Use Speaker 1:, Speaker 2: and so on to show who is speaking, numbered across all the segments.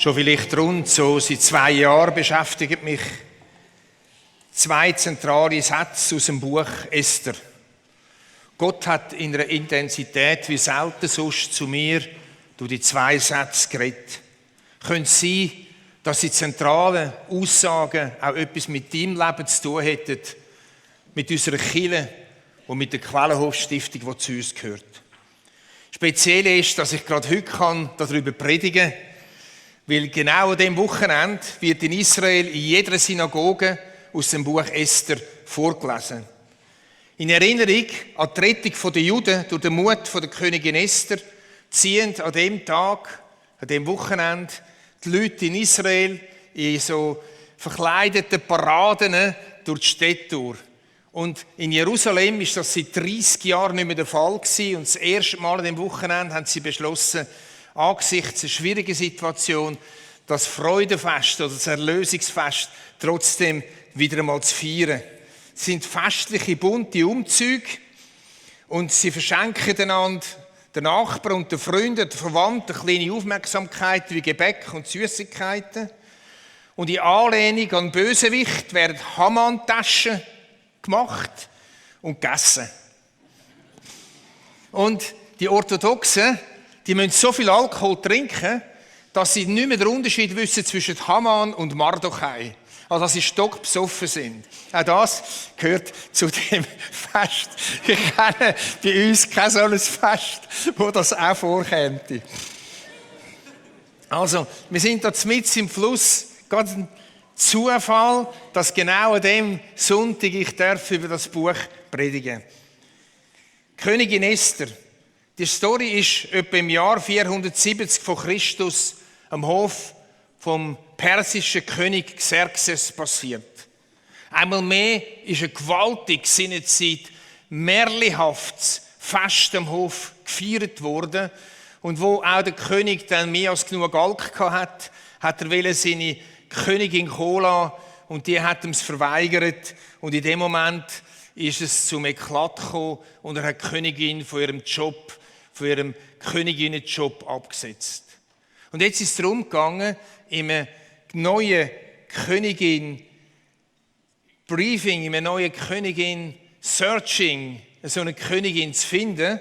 Speaker 1: Schon vielleicht rund so seit 2 Jahren beschäftigen mich 2 zentrale Sätze aus dem Buch Esther. Gott hat in einer Intensität wie selten sonst zu mir durch die 2 Sätze geredet. Könnte es sein, dass die zentralen Aussagen auch etwas mit deinem Leben zu tun hätten, mit unserer Kirche und mit der Quellenhof-Stiftung, die zu uns gehört. Speziell ist, dass ich gerade heute darüber predigen kann, weil genau an diesem Wochenende wird in Israel in jeder Synagoge aus dem Buch Esther vorgelesen. In Erinnerung an die Rettung der Juden durch den Mut der Königin Esther ziehen an dem Tag, an dem Wochenende, die Leute in Israel in so verkleideten Paraden durch die Städte durch. Und in Jerusalem ist das seit 30 Jahren nicht mehr der Fall gewesen. Und das erste Mal an dem Wochenende haben sie beschlossen, angesichts der schwierigen Situation, das Freudenfest oder das Erlösungsfest trotzdem wieder einmal zu feiern. Es sind festliche, bunte Umzüge und sie verschenken einander, den Nachbarn und den Freunden, den Verwandten, kleine Aufmerksamkeit wie Gebäck und Süßigkeiten. Und in Anlehnung an den Bösewicht werden Haman-Taschen gemacht und gegessen. Und die Orthodoxen, die müssen so viel Alkohol trinken, dass sie nicht mehr den Unterschied wissen zwischen Haman und Mardochai. Also, dass sie stockbesoffen sind. Auch das gehört zu dem Fest. Ich kenne bei uns kein solches Fest, wo das auch vorkäme. Also, wir sind da mitten im Fluss. Gerade ein Zufall, dass genau an dem Sonntag ich über das Buch predigen darf. Königin Esther. Die Story ist etwa im Jahr 470 vor Christus am Hof vom persischen König Xerxes passiert. Einmal mehr ist ein gewaltig seinerzeit märchenhaftes Fest am Hof gefeiert worden und wo auch der König dann mehr als genug Alk hatte, hat er seine Königin kommen und die hat ihm es verweigert und in dem Moment ist es zum Eklat gekommen und er hat die Königin von ihrem Königinnenjob abgesetzt. Und jetzt ist es darum gegangen, im neuen Königin-Briefing, im neuen Königin-Searching, so eine Königin zu finden.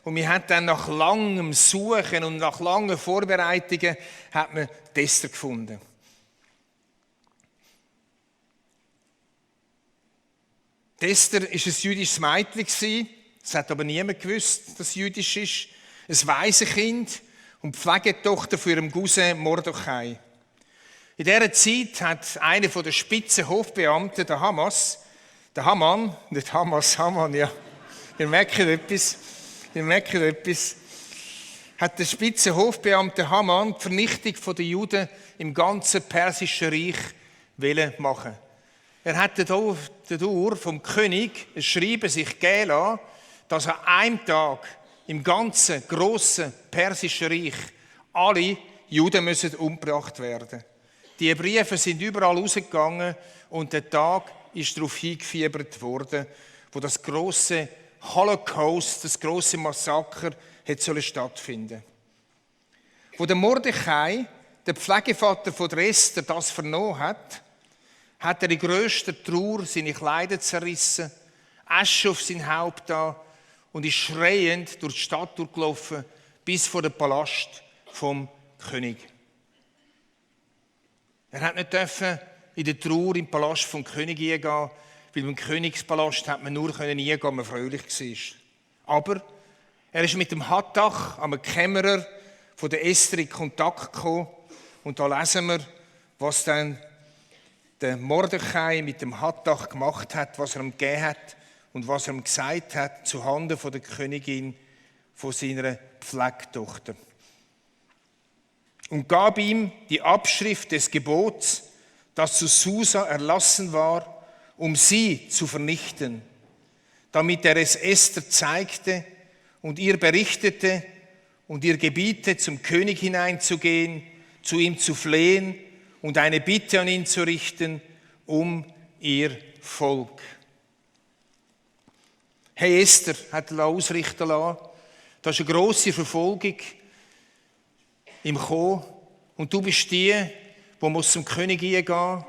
Speaker 1: Und wir haben dann nach langem Suchen und nach langen Vorbereitungen hat man Esther gefunden. Esther war ein jüdisches Mädchen. Es hat aber niemand gewusst, dass es jüdisch ist. Ein Waisenkind und Pflegetochter von ihrem Cousin Mardochai. In dieser Zeit hat einer der spitzen Hofbeamten, der Haman, nicht Hamas, Haman, ja. Ihr merkt etwas. Hat der spitze Hofbeamte Haman die Vernichtung der Juden im ganzen Persischen Reich machen. Er hat dadurch vom König ein Schreiben sich geben lassen, dass an einem Tag im ganzen grossen Persischen Reich alle Juden müssen umgebracht werden. Die Briefe sind überall rausgegangen und der Tag ist darauf hingefiebert worden, wo das grosse Holocaust, das grosse Massaker, hätte stattfinden sollen. Wo der Mordechai, der Pflegevater von der Esther, das vernommen hat er in grösster Trauer seine Kleider zerrissen, Asche auf sein Haupt da und ist schreiend durch die Stadt durchgelaufen bis vor den Palast vom König. Er hat nicht dürfen in der Trauer im Palast vom König eingehen, weil im Königspalast hat man nur eingehen, wenn man fröhlich war. Aber er ist mit dem Hattach, einem Kämmerer von der Esther, in Kontakt gekommen und da lesen wir, was dann der Mordechai mit dem Hattach gemacht hat, was er ihm gegeben hat und was er ihm gesagt hat zuhanden von der Königin, von seiner Pflegetochter. Und gab ihm die Abschrift des Gebots, das zu Susa erlassen war, um sie zu vernichten, damit er es Esther zeigte und ihr berichtete und ihr gebiete, zum König hineinzugehen, zu ihm zu flehen und eine Bitte an ihn zu richten, um ihr Volk. Hey Esther, hat er ausrichten lassen, da ist eine grosse Verfolgung im Kommen Und du bist die muss zum König gehen,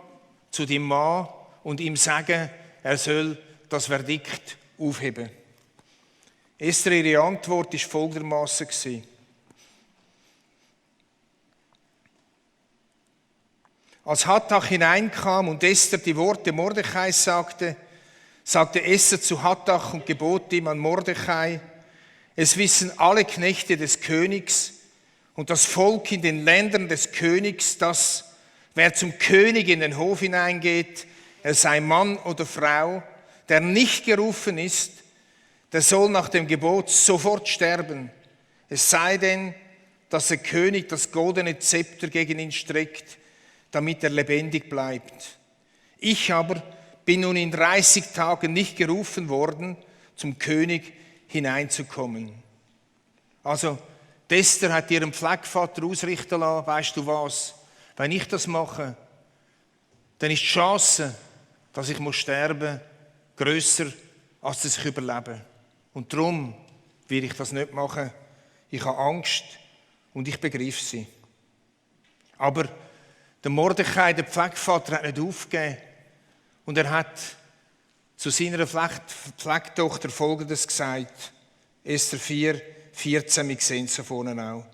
Speaker 1: zu deinem Mann und ihm sagen, er soll das Verdikt aufheben. Esther, ihre Antwort war folgendermaßen. Als Hathach hineinkam und Esther die Worte Mordechais sagte Esther zu Hathach und gebot ihm an Mordechai, es wissen alle Knechte des Königs und das Volk in den Ländern des Königs, dass wer zum König in den Hof hineingeht, er sei Mann oder Frau, der nicht gerufen ist, der soll nach dem Gebot sofort sterben. Es sei denn, dass der König das goldene Zepter gegen ihn streckt, damit er lebendig bleibt. Ich aber bin nun in 30 Tagen nicht gerufen worden, zum König hineinzukommen. Also, Esther hat ihrem Pflegevater ausrichten lassen, weißt du was, wenn ich das mache, dann ist die Chance, dass ich sterben muss, grösser, als dass ich überlebe. Und darum will ich das nicht machen. Ich habe Angst und ich begreife sie. Aber der Mordechai, der Pflegevater, hat nicht aufgegeben. Und er hat zu seiner Pflegetochter Folgendes gesagt. Esther 4,14, wir sehen es da vorne auch.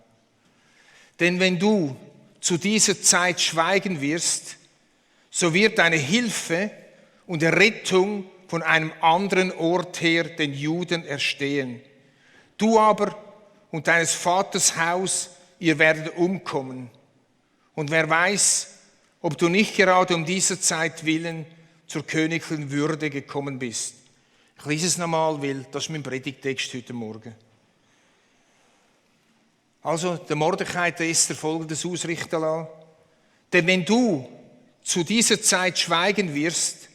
Speaker 1: Denn wenn du zu dieser Zeit schweigen wirst, so wird deine Hilfe und Rettung von einem anderen Ort her den Juden erstehen. Du aber und deines Vaters Haus, ihr werdet umkommen. Und wer weiß, ob du nicht gerade um dieser Zeit willen zur königlichen Würde gekommen bist. Ich lese es nochmal, weil das ist mein Predigtext heute Morgen. Also, der Mordechai hat Esther Folgendes ausrichten lassen. Denn wenn du zu dieser Zeit schweigen wirst,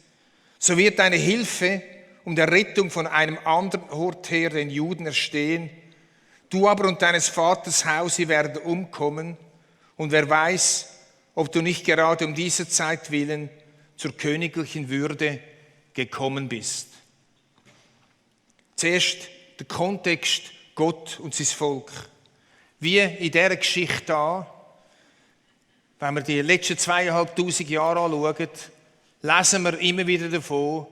Speaker 1: so wird deine Hilfe um der Rettung von einem anderen Ort her den Juden erstehen. Du aber und deines Vaters Haus, ihr werdet umkommen. Und wer weiß, ob du nicht gerade um diese Zeit willen zur königlichen Würde gekommen bist. Zuerst der Kontext Gott und sein Volk. Wie in dieser Geschichte an, wenn wir die letzten 2500 Jahre anschauen, lesen wir immer wieder davon,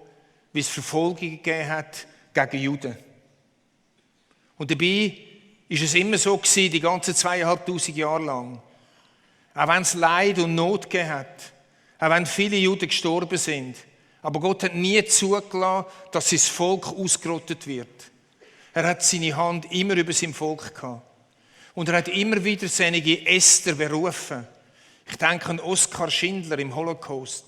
Speaker 1: wie es Verfolgungen gegeben hat gegen Juden. Und dabei ist es immer so gewesen, die ganzen 2500 Jahre lang. Auch wenn es Leid und Not gegeben hat, auch wenn viele Juden gestorben sind. Aber Gott hat nie zugelassen, dass sein Volk ausgerottet wird. Er hat seine Hand immer über sein Volk gehabt. Und er hat immer wieder seine Esther berufen. Ich denke an Oskar Schindler im Holocaust.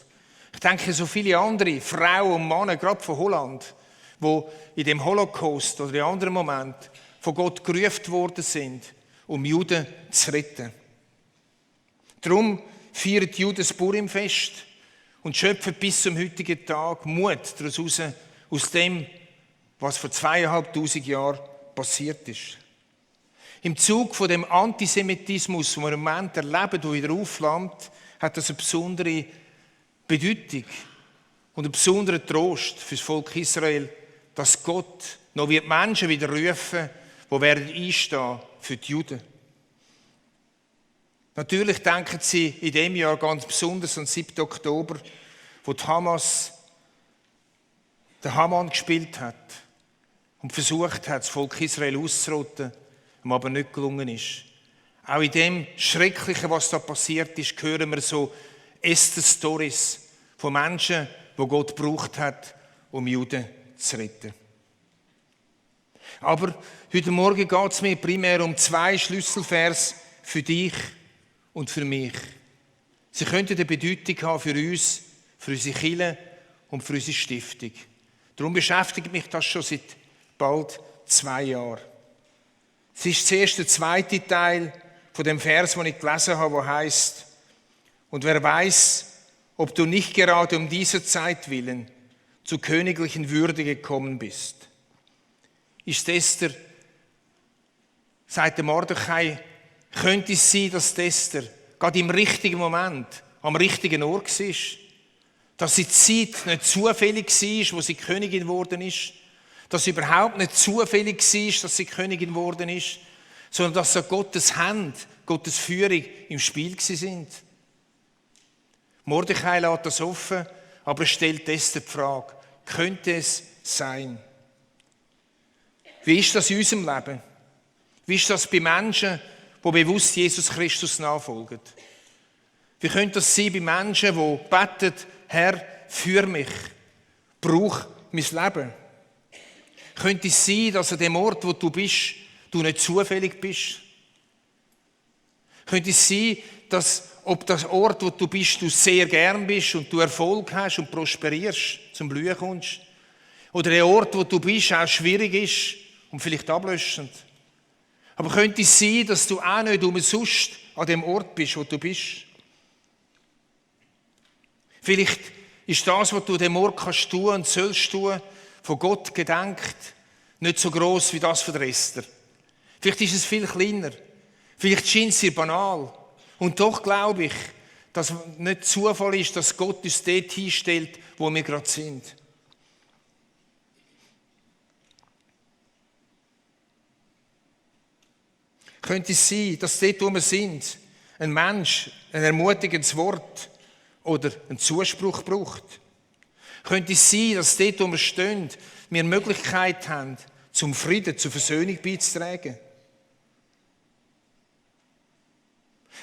Speaker 1: Ich denke an so viele andere Frauen und Männer, gerade von Holland, die in dem Holocaust oder in anderen Momenten von Gott gerufen worden sind, um Juden zu retten. Darum feiern die Juden das Purimfest und schöpfen bis zum heutigen Tag Mut daraus aus dem, was vor 2500 Jahren passiert ist. Im Zug von dem Antisemitismus, den wir im Moment erleben, der wieder aufflammt, hat das eine besondere Bedeutung und einen besonderen Trost für das Volk Israel, dass Gott noch wird Menschen wieder rufen, die werden einstehen für die Juden. Natürlich denken sie in diesem Jahr ganz besonders an den 7. Oktober, wo die Hamas den Haman gespielt hat und versucht hat, das Volk Israel auszurotten, was aber nicht gelungen ist. Auch in dem Schrecklichen, was da passiert ist, hören wir so Esther-Stories von Menschen, die Gott gebraucht hat, um Juden zu retten. Aber heute Morgen geht es mir primär um 2 Schlüsselvers für dich und für mich. Sie könnten eine Bedeutung haben für uns, für unsere Kirche und für unsere Stiftung. Darum beschäftigt mich das schon seit bald 2 Jahren. Es ist zuerst der zweite Teil von dem Vers, den ich gelesen habe, der heißt: Und wer weiß, ob du nicht gerade um diese Zeit willen zur königlichen Würde gekommen bist. Ist Esther, sagt der Mordechai, könnte es sein, dass Esther gerade im richtigen Moment am richtigen Ort war? Dass die Zeit nicht zufällig war, wo sie Königin geworden ist? Dass es überhaupt nicht zufällig war, dass sie Königin geworden ist? Sondern dass so Gottes Hand, Gottes Führung im Spiel sind. Mordechai lässt das offen, aber stellt Esther die Frage, könnte es sein? Wie ist das in unserem Leben? Wie ist das bei Menschen, die bewusst Jesus Christus nachfolgen? Wie könnte das sein bei Menschen, die beten, Herr, führ mich, brauch mein Leben? Könnte es sein, dass an dem Ort, wo du bist, du nicht zufällig bist? Könnte es sein, dass ob das Ort, wo du bist, du sehr gern bist und du Erfolg hast und prosperierst, zum Blühen kommst? Oder der Ort, wo du bist, auch schwierig ist und vielleicht ablöschend? Aber könnte es sein, dass du auch nicht umsonst an dem Ort bist, wo du bist? Vielleicht ist das, was du an dem Ort kannst tun und sollst tun, von Gott gedenkt, nicht so gross wie das von der Esther. Vielleicht ist es viel kleiner. Vielleicht scheint es dir banal. Und doch glaube ich, dass es nicht Zufall ist, dass Gott uns dort hinstellt, wo wir gerade sind. Könnte es sein, dass dort, wo wir sind, ein Mensch ein ermutigendes Wort oder einen Zuspruch braucht? Könnte es sein, dass dort, wo wir stehen, wir Möglichkeit haben, zum Frieden, zur Versöhnung beizutragen?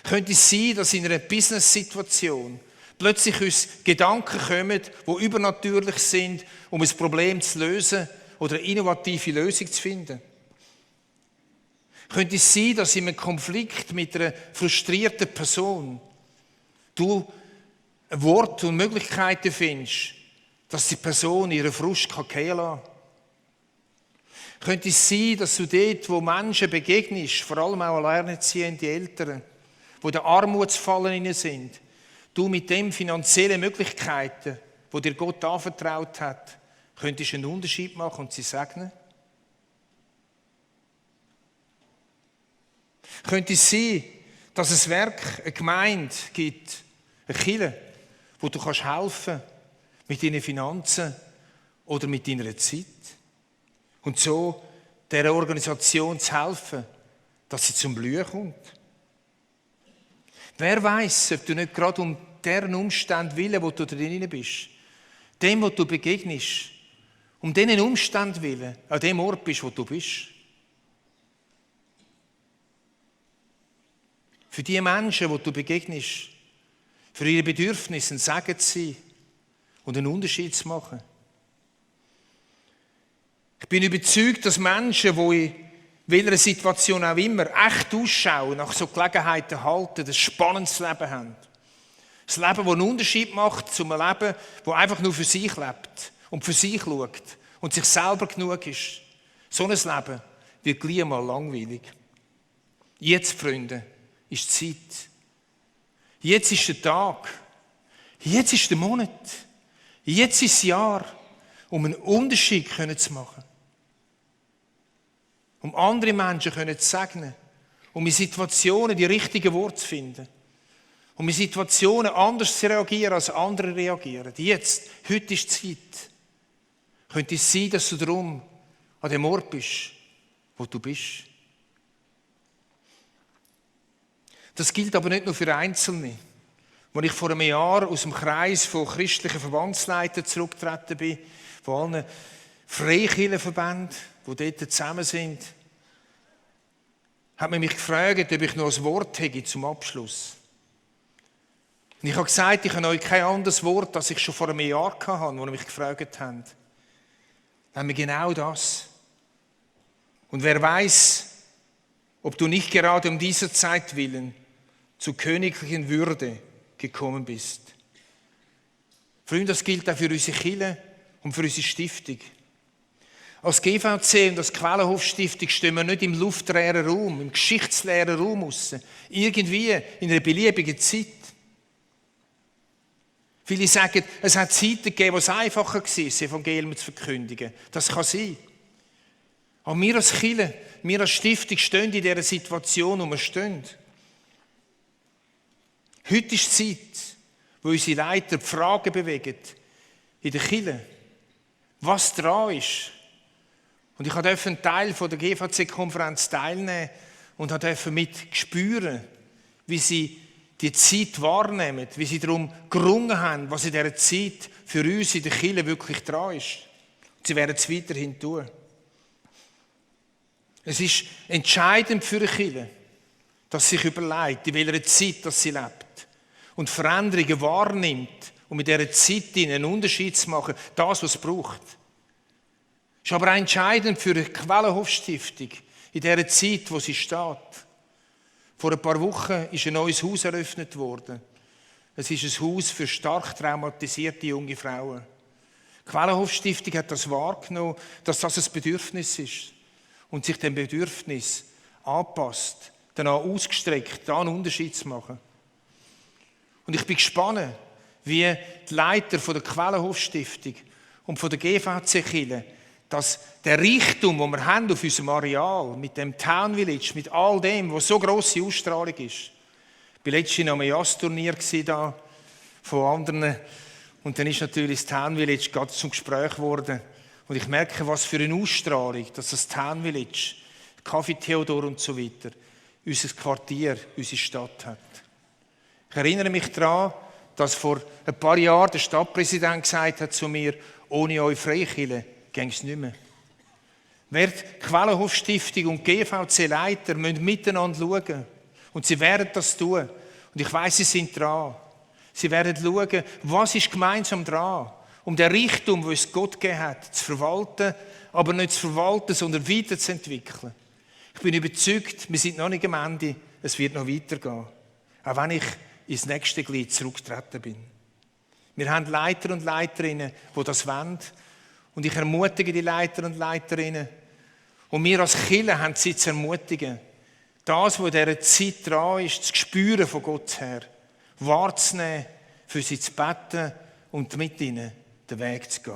Speaker 1: Könnte es sein, dass in einer Business-Situation plötzlich uns Gedanken kommen, die übernatürlich sind, um ein Problem zu lösen oder eine innovative Lösung zu finden? Könnte es sein, dass in einem Konflikt mit einer frustrierten Person du ein Wort und Möglichkeiten findest, dass die Person ihren Frust fallen lassen kann? Könnte es sein, dass du dort, wo Menschen begegnest, vor allem auch alleinerziehende Eltern, die in den Armutsfallen sind, du mit den finanziellen Möglichkeiten, die dir Gott anvertraut hat, könntest einen Unterschied machen und sie segnen? Könnte es sein, dass es Werk, eine Gemeinde gibt, eine Kirche, wo du kannst helfen mit deinen Finanzen oder mit deiner Zeit und so dieser Organisation zu helfen, dass sie zum Blühen kommt? Wer weiß, ob du nicht gerade um deren Umstand willen, wo du drin bist, dem, wo du begegnest, um diesen Umstand willen, an dem Ort bist, wo du bist? Für die Menschen, die du begegnest, für ihre Bedürfnisse ein Segen zu sein und einen Unterschied zu machen. Ich bin überzeugt, dass Menschen, die in welcher Situation auch immer echt Ausschau nach so Gelegenheiten halten, ein spannendes Leben haben. Ein Leben, das einen Unterschied macht zum Leben, das einfach nur für sich lebt und für sich schaut und sich selber genug ist. So ein Leben wird gleich mal langweilig. Jetzt, Freunde, ist die Zeit. Jetzt ist der Tag. Jetzt ist der Monat. Jetzt ist das Jahr, um einen Unterschied zu machen. Um andere Menschen zu segnen. Um in Situationen die richtigen Worte zu finden. Um in Situationen anders zu reagieren, als andere reagieren. Jetzt, heute ist die Zeit. Könnte es sein, dass du darum an dem Ort bist, wo du bist. Das gilt aber nicht nur für Einzelne. Als ich vor einem Jahr aus dem Kreis von christlichen Verbandsleitern zurückgetreten bin, von allen Freikirchenverbänden, die dort zusammen sind, hat man mich gefragt, ob ich noch ein Wort hätte zum Abschluss. Und ich habe gesagt, ich habe euch kein anderes Wort, das ich schon vor einem Jahr hatte, als sie mich gefragt haben. Dann haben wir genau das. Und wer weiß, ob du nicht gerade um dieser Zeit willen zur königlichen Würde gekommen bist. Freunde, das gilt auch für unsere Kirche und für unsere Stiftung. Als GVC und als Quellenhof-Stiftung stehen wir nicht im luftleeren Raum, im geschichtsleeren Raum raus, irgendwie in einer beliebigen Zeit. Viele sagen, es hat Zeiten gegeben, wo es einfacher war, das Evangelium zu verkündigen. Das kann sein. Aber wir als Kirche, wir als Stiftung stehen in dieser Situation, wo wir stehen. Heute ist die Zeit, wo unsere Leiter die Fragen bewegen in der Kirche, was dran ist. Und ich durfte einen Teil von der GVC-Konferenz teilnehmen und durfte mit spüren, wie sie die Zeit wahrnehmen, wie sie darum gerungen haben, was in dieser Zeit für uns in der Kirche wirklich dran ist. Sie werden es weiterhin tun. Es ist entscheidend für eine Kirche, dass sie sich überlegt, in welcher Zeit dass sie lebt und Veränderungen wahrnimmt, um in dieser Zeit einen Unterschied zu machen, das, was es braucht. Es ist aber auch entscheidend für eine Quellenhof-Stiftung in dieser Zeit, wo sie steht. Vor ein paar Wochen ist ein neues Haus eröffnet worden. Es ist ein Haus für stark traumatisierte junge Frauen. Die Quellenhof-Stiftung hat das wahrgenommen, dass das ein Bedürfnis ist und sich dem Bedürfnis anpasst, danach ausgestreckt, da einen Unterschied zu machen. Und ich bin gespannt, wie die Leiter von der Quellenhof-Stiftung und von der GVC-Kirche, dass der Reichtum, den wir haben auf unserem Areal, mit dem Town Village, mit all dem, was so grosse Ausstrahlung ist. Ich war letztens am Jazzturnier da von anderen und dann ist natürlich das Town Village gerade zum Gespräch geworden. Und ich merke, was für eine Ausstrahlung, dass das Town Village, Café Theodor und so weiter, unser Quartier, unsere Stadt hat. Ich erinnere mich daran, dass vor ein paar Jahren der Stadtpräsident gesagt hat zu mir, ohne euch Freikirche ging es nicht mehr. Die Quellenhof-Stiftung und GVC-Leiter müssen miteinander schauen. Und sie werden das tun. Und ich weiss, sie sind dran. Sie werden schauen, was ist gemeinsam dran, um den Reichtum, den es Gott gegeben hat, zu verwalten, aber nicht zu verwalten, sondern weiterzuentwickeln. Ich bin überzeugt, wir sind noch nicht am Ende, es wird noch weitergehen. Auch wenn ich ins nächste Glied zurückgetreten bin. Wir haben Leiter und Leiterinnen, die das wollen. Und ich ermutige die Leiter und Leiterinnen. Und wir als Kirche haben sie zu ermutigen, das, was in dieser Zeit dran ist, zu spüren von Gott her, wahrzunehmen, für sie zu beten und mit ihnen den Weg zu gehen.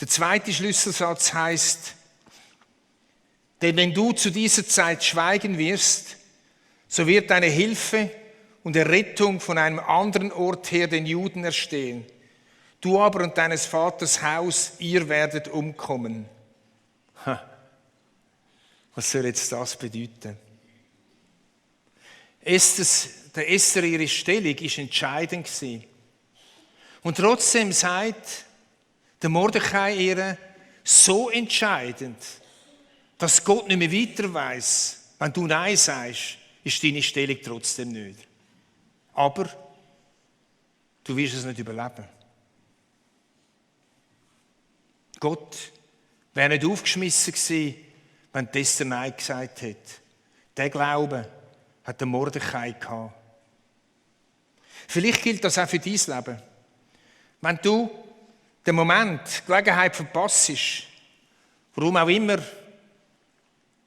Speaker 1: Der zweite Schlüsselsatz heißt: Denn wenn du zu dieser Zeit schweigen wirst, so wird deine Hilfe und Errettung von einem anderen Ort her den Juden erstehen. Du aber und deines Vaters Haus, ihr werdet umkommen. Was soll jetzt das bedeuten? Der Esther, ihre Stellung war entscheidend gewesen. Und trotzdem sagt der Mordechai ihr, so entscheidend, dass Gott nicht mehr weiter weiss, wenn du Nein sagst, ist deine Stellung trotzdem nicht. Aber du wirst es nicht überleben. Gott wäre nicht aufgeschmissen gewesen, wenn Esther Nein gesagt hätte. Der Glaube hat der Mordechai gehabt. Vielleicht gilt das auch für dein Leben. Wenn du den Moment, die Gelegenheit verpasst, warum auch immer,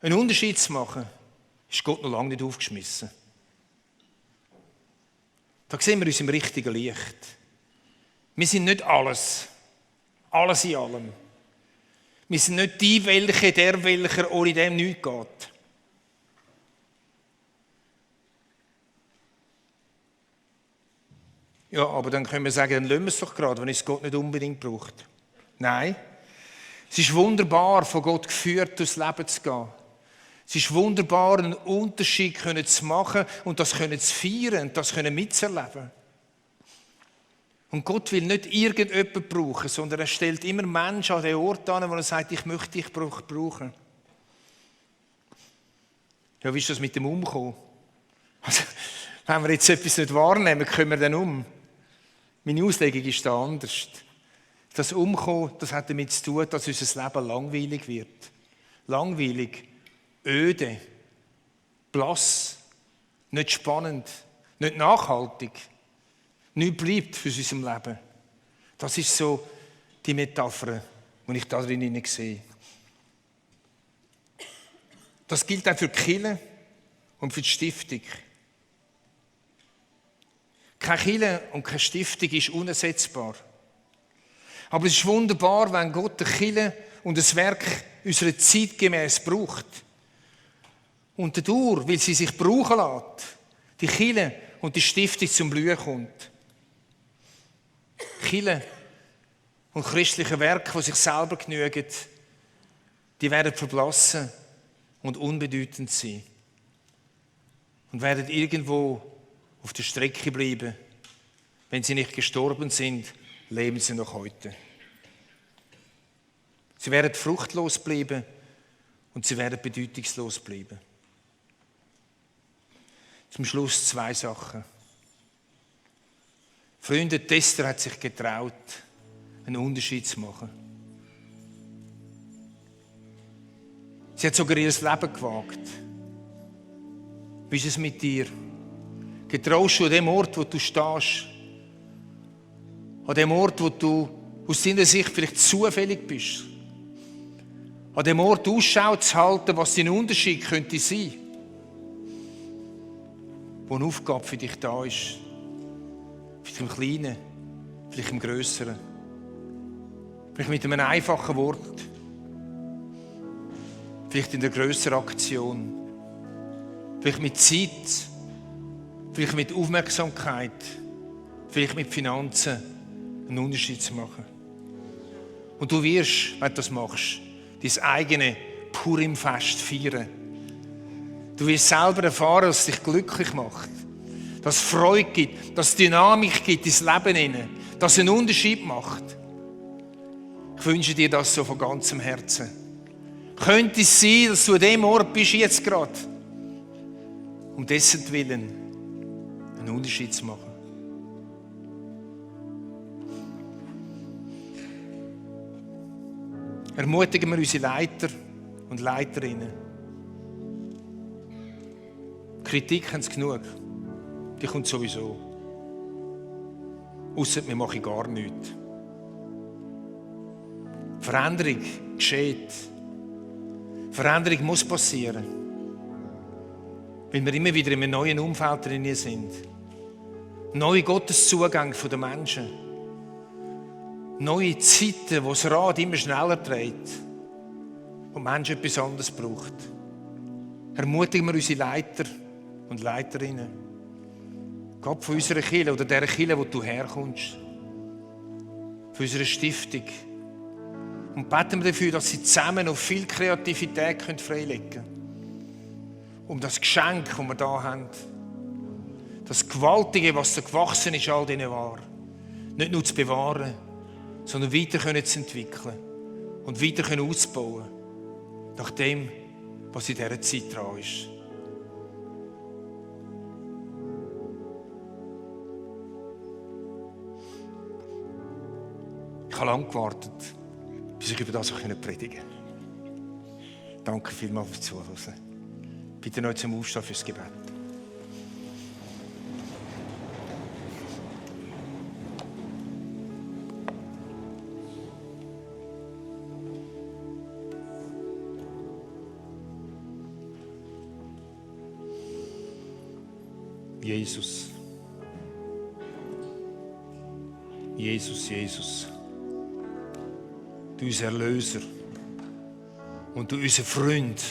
Speaker 1: einen Unterschied zu machen, ist Gott noch lange nicht aufgeschmissen. Da sehen wir uns im richtigen Licht. Wir sind nicht alles in allem. Wir sind nicht die welche, der welcher, ohne dem nichts geht. Ja, aber dann können wir sagen, dann lassen wir es doch gerade, wenn es Gott nicht unbedingt braucht. Nein, es ist wunderbar, von Gott geführt durchs Leben zu gehen. Es ist wunderbar, einen Unterschied zu machen und das zu feiern und das mitzuerleben. Und Gott will nicht irgendjemanden brauchen, sondern er stellt immer Menschen an den Ort an, wo er sagt, ich möchte dich brauchen. Ja, wie ist das mit dem Umkommen? Also, wenn wir jetzt etwas nicht wahrnehmen, kommen wir dann um. Meine Auslegung ist da anders. Das Umkommen, das hat damit zu tun, dass unser Leben langweilig wird. Langweilig, öde, blass, nicht spannend, nicht nachhaltig. Nichts bleibt für unserem Leben. Das ist so die Metapher, die ich da drin sehe. Das gilt auch für die Kirche und für die Stiftung. Keine Kirche und keine Stiftung ist unersetzbar. Aber es ist wunderbar, wenn Gott die Kirche und das Werk unserer Zeit gemäß braucht. Und dadurch, weil sie sich brauchen lässt, die Kirche und die Stiftung zum Blühen kommt. Kirche und christliche Werke, die sich selber genügen, die werden verblassen, und unbedeutend sein und werden irgendwo auf der Strecke bleiben. Wenn sie nicht gestorben sind, leben sie noch heute. Sie werden fruchtlos bleiben und sie werden bedeutungslos bleiben. Zum Schluss 2 Sachen. Freunde, Esther hat sich getraut, einen Unterschied zu machen. Sie hat sogar ihr Leben gewagt. Wie ist es mit dir? Getraust du an dem Ort, wo du stehst? An dem Ort, wo du aus deiner Sicht vielleicht zufällig bist? An dem Ort Ausschau zu halten, was dein Unterschied könnte sein? Wo eine Aufgabe für dich da ist. Vielleicht im Kleinen, vielleicht im Grösseren. Vielleicht mit einem einfachen Wort. Vielleicht in der grösseren Aktion. Vielleicht mit Zeit. Vielleicht mit Aufmerksamkeit. Vielleicht mit Finanzen einen Unterschied zu machen. Und du wirst, wenn du das machst, dein eigene Purimfest feiern. Du wirst selber erfahren, dass es dich glücklich macht. Dass es Freude gibt, dass es Dynamik gibt ins Leben hinein, dass es einen Unterschied macht. Ich wünsche dir das so von ganzem Herzen. Könnte es sein, dass du an dem Ort bist jetzt gerade, um dessen Willen einen Unterschied zu machen. Ermutigen wir unsere Leiter und Leiterinnen. Kritik haben sie genug. Die kommt sowieso. Ausser wir machen gar nichts. Veränderung geschieht. Veränderung muss passieren. Weil wir immer wieder in einem neuen Umfeld drin sind. Neue Gotteszugang der Menschen. Neue Zeiten, wo das Rad immer schneller dreht. Und Menschen etwas anderes braucht. Ermutigen wir unsere Leiter und Leiterinnen. Gott von unserer Kirche oder der Kirche, wo du herkommst. Von unserer Stiftung. Und beten wir dafür, dass sie zusammen noch viel Kreativität freilegen können. Um das Geschenk, das wir hier haben. Das Gewaltige, was da gewachsen ist, all diesen Jahren. Nicht nur zu bewahren, sondern weiter zu entwickeln. Und weiter auszubauen. Nach dem, was in dieser Zeit dran ist. Ich habe lange gewartet, bis ich über das predigen konnte. Danke vielmals fürs Zuhören. Bitte noch zum Aufstehen fürs Gebet. Jesus. Jesus, Jesus. Du unser Erlöser und du unser Freund.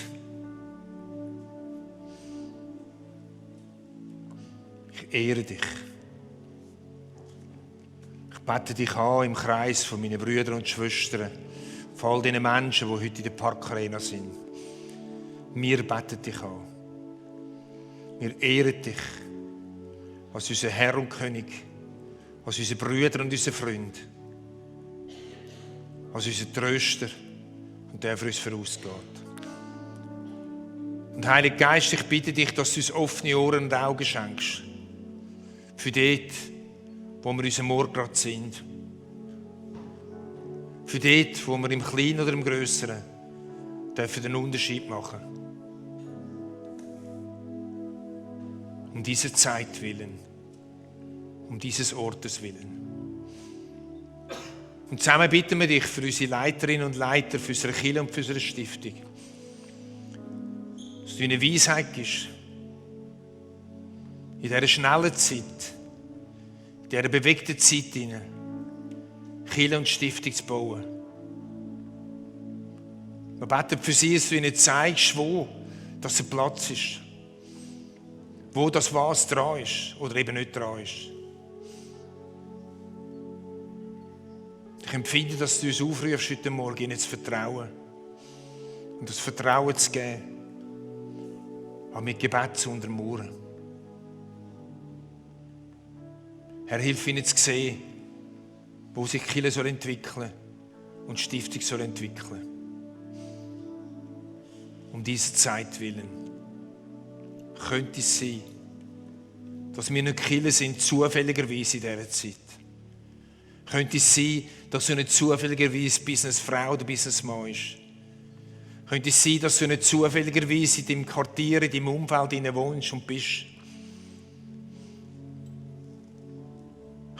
Speaker 1: Ich ehre dich. Ich bete dich an im Kreis von meinen Brüdern und Schwestern, von all den Menschen, die heute in der Parkarena sind. Wir beten dich an. Wir ehren dich als unser Herr und König, als unser Brüder und unser Freund, als unser Tröster und der für uns vorausgeht. Und Heiliger Geist, ich bitte dich, dass du uns offene Ohren und Augen schenkst. Für dort, wo wir unseren Ort gerade sind. Für dort, wo wir im Kleinen oder im Grösseren dürfen den Unterschied machen. Um dieser Zeit willen. Um dieses Ortes willen. Und zusammen bitten wir dich für unsere Leiterinnen und Leiter, für unsere Kirche und für unsere Stiftung. Dass du eine Weisheit gibst. In dieser schnellen Zeit, in dieser bewegten Zeit hinein, Kirche und Stiftung zu bauen. Wir beten für sie, dass du ihnen zeigst, wo dass ein Platz ist. Wo das was dran ist oder eben nicht dran ist. Ich empfinde, dass du uns aufrufst, heute Morgen ihnen zu vertrauen. Und das Vertrauen zu geben aber mit Gebet zu untermauern. Herr, hilf ihnen zu sehen, wo sich die Kirche entwickeln soll und die Stiftung soll entwickeln. Um diese Zeit willen. Könnte es sein, dass wir nicht Kirche sind, zufälligerweise in dieser Zeit. Könnte es sein, dass du nicht zufälligerweise Businessfrau oder Businessmann ist. Könnte es sein, dass du nicht zufälligerweise in deinem Quartier, in deinem Umfeld wohnst und bist.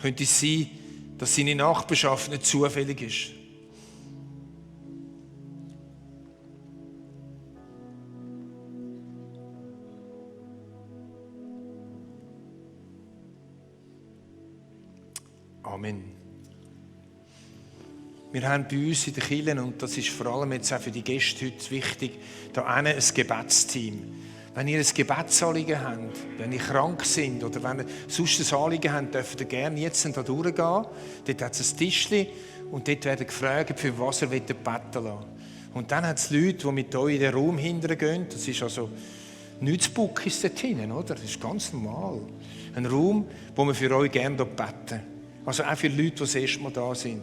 Speaker 1: Könnte es sein, dass deine Nachbarschaft nicht zufällig ist. Amen. Wir haben bei uns in den Kirchen, und das ist vor allem jetzt auch für die Gäste heute wichtig, da ein Gebetsteam. Wenn ihr ein Gebetsanliegen habt, wenn ihr krank seid oder wenn ihr sonst ein Anliegen habt, dürft ihr gerne jetzt da durchgehen. Dort hat es ein Tischchen und dort werden gefragt, für was ihr beten lassen. Und dann hat es Leute, die mit euch in den Raum hinterher gehen. Das ist also nichts zu bucken dort hinten, oder? Das ist ganz normal. Ein Raum, wo wir für euch gerne beten. Also auch für Leute, die das erste Mal da sind.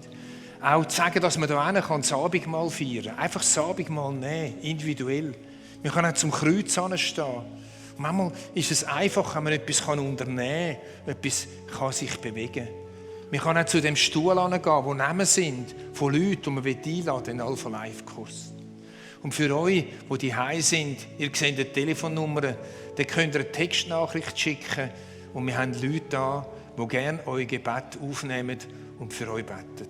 Speaker 1: Auch zu sagen, dass man da hin kann, das Abendmahl feiern. Einfach das Abendmahl nehmen, individuell. Wir können auch zum Kreuz anstehen. Und manchmal ist es einfach, wenn man etwas unternehmen kann, etwas kann sich bewegen. Wir können auch zu dem Stuhl gehen, wo Namen sind von Leuten, die man einladen will, in Alpha Life Kurs. Und für euch, die zu Hause sind, ihr seht die Telefonnummer, dann könnt ihr eine Textnachricht schicken. Und wir haben Leute da, die gerne euer Gebet aufnehmen und für euch beten.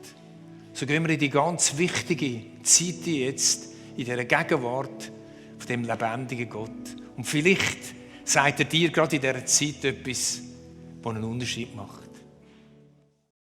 Speaker 1: So gehen wir in die ganz wichtige Zeit jetzt, in dieser Gegenwart von dem lebendigen Gott. Und vielleicht sagt er dir gerade in dieser Zeit etwas, das einen Unterschied macht.